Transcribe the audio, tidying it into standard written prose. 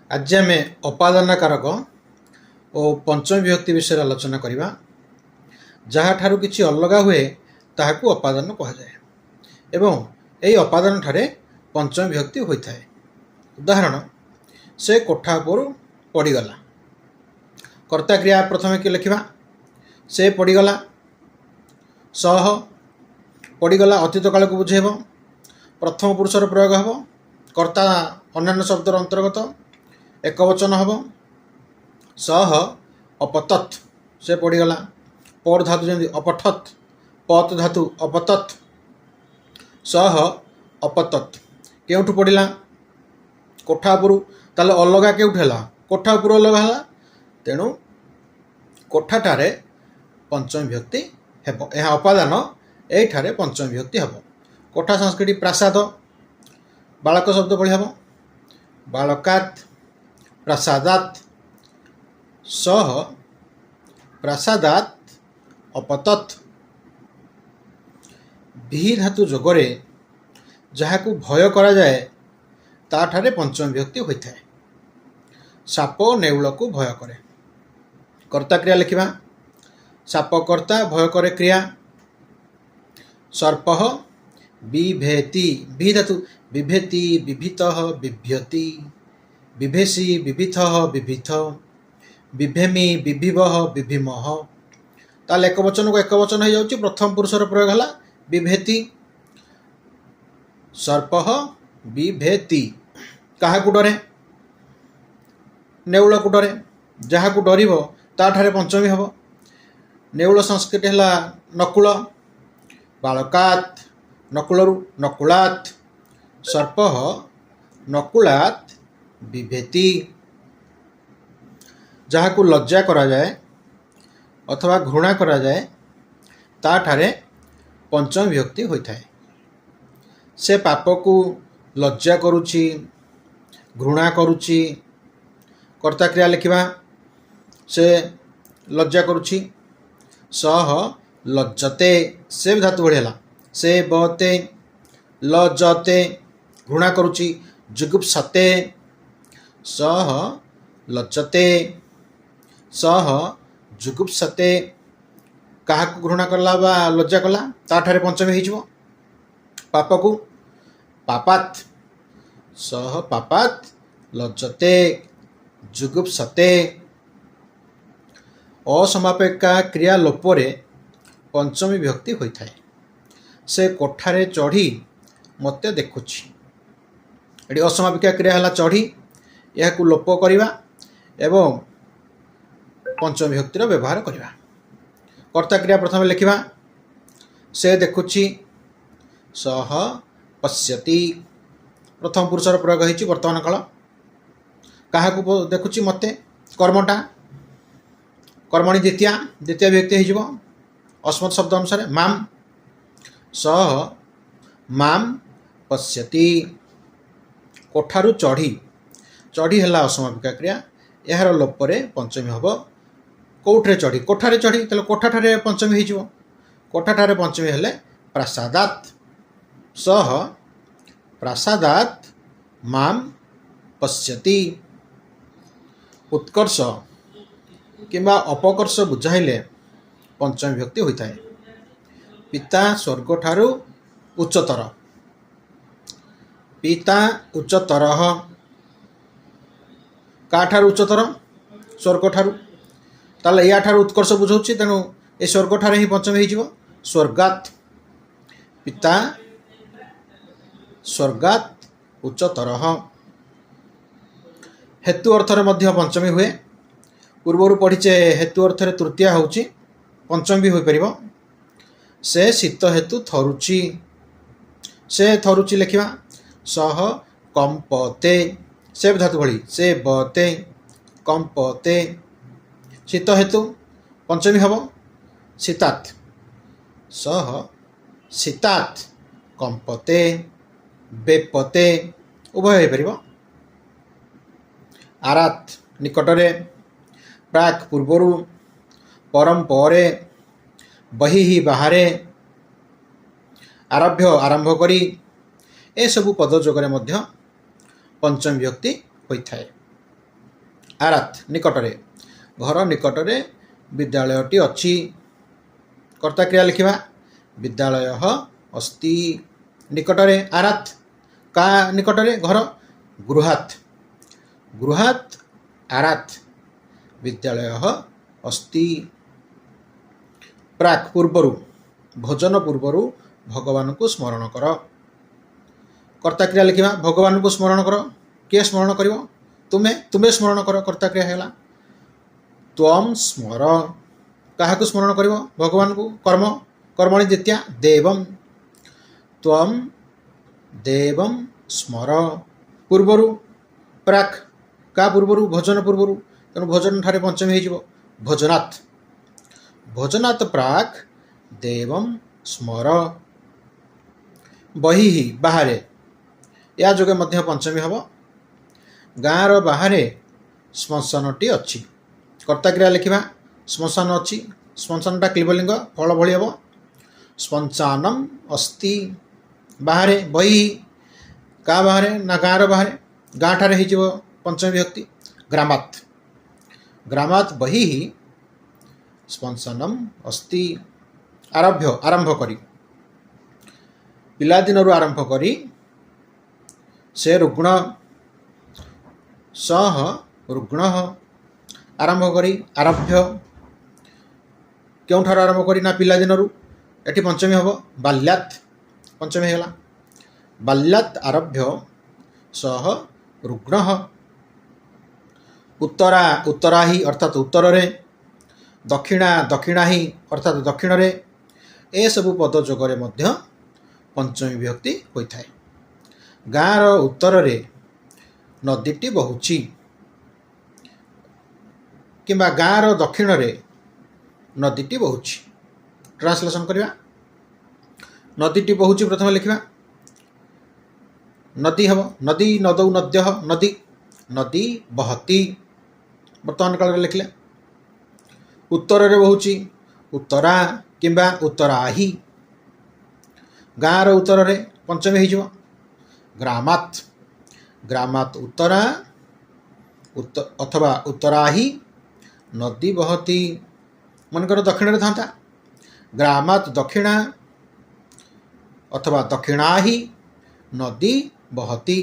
ଆଜି ଆମେ ଅପାଦାନ କାରକ ଓ ପଞ୍ଚମୀ ବିଭକ୍ତି ବିଷୟରେ ଆଲୋଚନା କରିବା। ଯାହାଠାରୁ କିଛି ଅଲଗା ହୁଏ ତାହାକୁ ଅପାଦାନ କୁହାଯାଏ ଏବଂ ଏହି ଅପାଦାନ ଠାରେ ପଞ୍ଚମୀ ବିଭକ୍ତି ହୋଇଥାଏ। ଉଦାହରଣ, ସେ କୋଠା ଉପରୁ ପଡ଼ିଗଲା। କର୍ତ୍ତା କ୍ରିୟା ପ୍ରଥମେ କି ଲେଖିବା? ସେ ପଡ଼ିଗଲା। ସହ ପଡ଼ିଗଲା ଅତୀତ କାଳକୁ ବୁଝେଇବ। ପ୍ରଥମ ପୁରୁଷର ପ୍ରୟୋଗ ହେବ। କର୍ତ୍ତା ଅନ୍ୟାନ୍ୟ ଶବ୍ଦର ଅନ୍ତର୍ଗତ, ଏକବଚନ ହେବ। ସହ ଅପତତ୍, ସେ ପଡ଼ିଗଲା। ପଡ୍ ଧାତୁ ଯେମିତି ଅପଠତ୍, ପତ୍ ଧାତୁ ଅପତତ୍। ସହ ଅପତତ୍। କେଉଁଠୁ ପଡ଼ିଲା? କୋଠା ଉପରୁ। ତାହେଲେ ଅଲଗା କେଉଁଠୁ ହେଲା? କୋଠା ଉପରୁ ଅଲଗା ହେଲା। ତେଣୁ କୋଠାଠାରେ ପଞ୍ଚମୀ ବିଭକ୍ତି ହେବ। ଏହା ଅପାଦାନ, ଏଇଠାରେ ପଞ୍ଚମୀ ବିଭକ୍ତି ହେବ। କୋଠା ସଂସ୍କୃତି ପ୍ରାସାଦ, ବାଳକ ଶବ୍ଦ ଭଳି ହେବ। ବାଳକାତ୍ ପ୍ରାସାଦାତ୍ ସହ ପ୍ରାସାଦାତ୍ ଅପତତ୍। ଭି ଧାତୁ ଯୋଗରେ ଯାହାକୁ ଭୟ କରାଯାଏ ତାଠାରେ ପଞ୍ଚମୀ ବିଭକ୍ତି ହୋଇଥାଏ। ସାପ ନେଉଳକୁ ଭୟ କରେ। କର୍ତ୍ତା କ୍ରିୟା ଲେଖିବା। ସାପ କର୍ତ୍ତା, ଭୟ କରେ କ୍ରିୟା। ସର୍ପଃ ବିଭେତି, ଭି ଧାତୁ ବିଭେତି ବିଭୀତଃ ବିଭ୍ୟତି, ବିଭେସି ବିଭୀତଃ ବିଭୀଥ, ବିଭେମି ବିଭୀବଃ ବିଭୀମଃ। ତାହେଲେ ଏକ ବଚନକୁ ଏକ ବଚନ ହେଇଯାଉଛି, ପ୍ରଥମ ପୁରୁଷର ପ୍ରୟୋଗ ହେଲା। ବିଭେତି, ସର୍ପଃ ବିଭେତି। କାହାକୁ ଡରେ? ନେଉଳକୁ ଡରେ। ଯାହାକୁ ଡରିବ ତାଠାରେ ପଞ୍ଚମୀ ହେବ। ନେଉଳ ସଂସ୍କୃତି ହେଲା ନକୁଳ। ବାଳକାତ୍, ନକୁଳରୁ ନକୁଳାତ୍। ସର୍ପଃ ନକୁଳାତ୍ ବିଭେତି। ଯାହାକୁ ଲଜ୍ଜା କରାଯାଏ ଅଥବା ଘୃଣା କରାଯାଏ ତାଠାରେ ପଞ୍ଚମୀ ବିଭକ୍ତି ହୋଇଥାଏ। ସେ ପାପକୁ ଲଜ୍ଜା କରୁଛି, ଘୃଣା କରୁଛି। କର୍ତ୍ତା କ୍ରିୟା ଲେଖିବା। ସେ ଲଜ୍ଜା କରୁଛି। ସହ ଲଜ୍ଜତେ, ସେ ବି ଧାତୁ ଭଳି ହେଲା। ସେ ବତେ ଲଜତେ, ଘୃଣା କରୁଛି। ଜୁଗୁପ୍ସତେ। ସହ ଲଜ୍ଜତେ ସହ ଜୁଗୁପ୍ସତେ। କାହାକୁ ଘୃଣା କଲା ବା ଲଜ୍ଜା କଲା ତାଠାରେ ପଞ୍ଚମୀ ହେଇଯିବ। ପାପକୁ ପାପାତ୍। ସହ ପାପାତ୍ ଲଜ୍ଜତେ ଜୁଗୁପ୍ସତେ। ଅସମାପିକା କ୍ରିୟା ଲୋପରେ ପଞ୍ଚମୀ ବିଭକ୍ତି ହୋଇଥାଏ। ସେ କୋଠାରେ ଚଢ଼ି ମୋତେ ଦେଖୁଛି। ଏଠି ଅସମାପିକା କ୍ରିୟା ହେଲା ଚଢ଼ି, ଏହାକୁ ଲୋପ କରିବା ଏବଂ ପଞ୍ଚମୀ ବିଭକ୍ତିର ବ୍ୟବହାର କରିବା। କର୍ତ୍ତା କ୍ରିୟା ପ୍ରଥମେ ଲେଖିବା। ସେ ଦେଖୁଛି। ସହ ପଶ୍ୟତି, ପ୍ରଥମ ପୁରୁଷର ପ୍ରୟୋଗ ହେଇଛି, ବର୍ତ୍ତମାନ କାଳ। କାହାକୁ ଦେଖୁଛି? ମୋତେ। କର୍ମଟା କର୍ମଣି ଦ୍ୱିତୀୟା, ଦ୍ୱିତୀୟ ବିଭକ୍ତି ହେଇଯିବ ଅସ୍ମତ୍ ଶବ୍ଦ ଅନୁସାରେ ମାମ୍। ସହ ମାମ୍ ପଶ୍ୟତି। କୋଠାରୁ ଚଢ଼ି, ଚଢ଼ି ହେଲା ଅସମାପିକା କ୍ରିୟା, ଏହାର ଲୋପରେ ପଞ୍ଚମୀ ହେବ। କୋଉଠିରେ ଚଢ଼ି? କୋଠାରେ ଚଢ଼ି। ତାହେଲେ କୋଠାଠାରେ ପଞ୍ଚମୀ ହେଇଯିବ। କୋଠାଠାରେ ପଞ୍ଚମୀ ହେଲେ ପ୍ରାସାଦାତ୍। ସହ ପ୍ରାସାଦାତ୍ ମାମ୍ ପଶ୍ୟତି। ଉତ୍କର୍ଷ କିମ୍ବା ଅପକର୍ଷ ବୁଝାଇଲେ ପଞ୍ଚମୀ ବିଭକ୍ତି ହୋଇଥାଏ। ପିତା ସ୍ୱର୍ଗଠାରୁ ଉଚ୍ଚତର। ପିତା ଉଚ୍ଚତରଃ। କାଠାରୁ ଉଚ୍ଚତର? ସ୍ୱର୍ଗଠାରୁ। ତାହେଲେ ୟା ଠାରୁ ଉତ୍କର୍ଷ ବୁଝାଉଛି, ତେଣୁ ଏ ସ୍ୱର୍ଗଠାରେ ହିଁ ପଞ୍ଚମୀ ହେଇଯିବ। ସ୍ୱର୍ଗାତ୍। ପିତା ସ୍ୱର୍ଗାତ୍ ଉଚ୍ଚତରଃ। ହେତୁ ଅର୍ଥରେ ମଧ୍ୟ ପଞ୍ଚମୀ ହୁଏ। ପୂର୍ବରୁ ପଢ଼ିଛେ, ହେତୁ ଅର୍ଥରେ ତୃତୀୟା ହେଉଛି, ପଞ୍ଚମୀ ବି ହୋଇପାରିବ। ସେ ଶୀତ ହେତୁ ଥରୁଛି। ସେ ଥରୁଛି ଲେଖିବା। ସହ କମ୍ପତେ, ସେ ଧାତୁ ଭଳି ସେ ବତେ କମ୍ପତେ। ଶୀତ ହେତୁ ପଞ୍ଚମୀ ହେବ ଶୀତାତ୍। ସହ ଶୀତାତ୍ କମ୍ପତେ, ବେପତେ, ଉଭୟ ହୋଇପାରିବ। ଆରାତ୍ ନିକଟରେ, ପ୍ରାକ୍ ପୂର୍ବରୁ, ପରମ ପରେ, ବହିଃ ବାହାରେ, ଆରଭ୍ୟ ଆରମ୍ଭ କରି, ଏସବୁ ପଦଯୋଗରେ ମଧ୍ୟ ପଞ୍ଚମୀ ବିଭକ୍ତି ହୋଇଥାଏ। ଆରାତ ନିକଟରେ, ଘର ନିକଟରେ ବିଦ୍ୟାଳୟଟି ଅଛି। କର୍ତ୍ତା କ୍ରିୟା ଲେଖିବା, ବିଦ୍ୟାଳୟ ଅସ୍ତି। ନିକଟରେ ଆରାତ, କା ନିକଟରେ? ଘର, ଗୃହାତ୍, ଗୃହାତ୍ ଆରାତ ବିଦ୍ୟାଳୟ ଅସ୍ତି। ପ୍ରାକ୍ ପୂର୍ବରୁ, ଭୋଜନ ପୂର୍ବରୁ ଭଗବାନଙ୍କୁ ସ୍ମରଣ କର। କର୍ତ୍ତା କ୍ରିୟା ଲେଖିବା, ଭଗବାନଙ୍କୁ ସ୍ମରଣ କର। କିଏ ସ୍ମରଣ କରିବ? ତୁମେ, ତୁମେ ସ୍ମରଣ କର, କର୍ତ୍ତା କ୍ରିୟା ହେଲା। ତ୍ୱମ୍ ସ୍ମର, କାହାକୁ ସ୍ମରଣ କରିବ? ଭଗବାନଙ୍କୁ। କର୍ମ, କର୍ମଣି ଦ୍ୱିତୀୟା, ଦେବಂ, ତ୍ୱମ୍ ଦେବಂ ସ୍ମର। ପୂର୍ବରୁ ପ୍ରାକ୍, କା ପୂର୍ବରୁ? ଭୋଜନ ପୂର୍ବରୁ, ତେଣୁ ଭୋଜନ ଠାରେ ପଞ୍ଚମୀ ହେଇଯିବ, ଭୋଜନାତ୍, ଭୋଜନାତ୍ ପ୍ରାକ୍ ଦେବಂ ସ୍ମର। ବହିଃ ବାହାରେ, ୟା ଯୋଗେ ମଧ୍ୟ ପଞ୍ଚମୀ ହେବ। ଗାଁର ବାହାରେ ଶ୍ମଶାନଟି ଅଛି। କର୍ତ୍ତା କ୍ରିୟା ଲେଖିବା, ଶ୍ମଶାନ ଅଛି, ଶ୍ମଶାନଟା କ୍ଲିବଲିଙ୍ଗ, ଫଳ ଭଳି ହେବ, ଶ୍ମଶାନମ୍ ଅସ୍ତି। ବାହାରେ ବହି, କାହା ବାହାରେ? ନା ଗାଁର ବାହାରେ, ଗାଁ ଠାରେ ହେଇଯିବ ପଞ୍ଚମୀ ବିଭକ୍ତି, ଗ୍ରାମାତ୍, ଗ୍ରାମାତ୍ ବହିଃ ଶ୍ମଶାନମ୍ ଅସ୍ତି। ଆରଭ୍ୟ ଆରମ୍ଭ କରି, ପିଲାଦିନରୁ ଆରମ୍ଭ କରି ସେ ରୁଗ୍ଣ, ସହ ରୁଗ୍ଣ, ଆରମ୍ଭ କରି ଆରଭ୍ୟ, କେଉଁଠାରୁ ଆରମ୍ଭ କରି? ନା ପିଲାଦିନରୁ, ଏଠି ପଞ୍ଚମୀ ହେବ, ବାଲ୍ୟାତ୍, ପଞ୍ଚମୀ ହେଇଗଲା, ବାଲ୍ୟାତ୍ ଆରଭ୍ୟ ସହ ରୁଗ୍ଣ। ଉତ୍ତରା ଉତ୍ତରାହି ଅର୍ଥାତ୍ ଉତ୍ତରରେ, ଦକ୍ଷିଣା ଦକ୍ଷିଣାହି ଅର୍ଥାତ୍ ଦକ୍ଷିଣରେ, ଏସବୁ ପଦ ଯୋଗରେ ମଧ୍ୟ ପଞ୍ଚମୀ ବିଭକ୍ତି ହୋଇଥାଏ। ଗାଁର ଉତ୍ତରରେ ନଦୀଟି ବହୁଛି କିମ୍ବା ଗାଁର ଦକ୍ଷିଣରେ ନଦୀଟି ବହୁଛି। ଟ୍ରାନ୍ସଲେସନ୍ କରିବା, ନଦୀଟି ବହୁଛି ପ୍ରଥମେ ଲେଖିବା, ନଦୀ ହେବ, ନଦୀ ନଦୌ ନଦ୍ୟଃ ନଦୀ, ନଦୀ ବହତି ବର୍ତ୍ତମାନ କାଳରେ ଲେଖିଲେ। ଉତ୍ତରରେ ବହୁଛି, ଉତ୍ତରା କିମ୍ବା ଉତ୍ତରାହି। ଗାଁର ଉତ୍ତରରେ ପଞ୍ଚମୀ ହେଇଯିବ, ଗ୍ରାମାତ୍, ଗ୍ରାମାତ୍ ଉତ୍ତରା ଅଥବା ଉତ୍ତରାହି ନଦୀ ବହତି। ମନେକର ଦକ୍ଷିଣରେ ଥାନ୍ତା, ଗ୍ରାମାତ୍ ଦକ୍ଷିଣା ଅଥବା ଦକ୍ଷିଣାହି ନଦୀ ବହତି।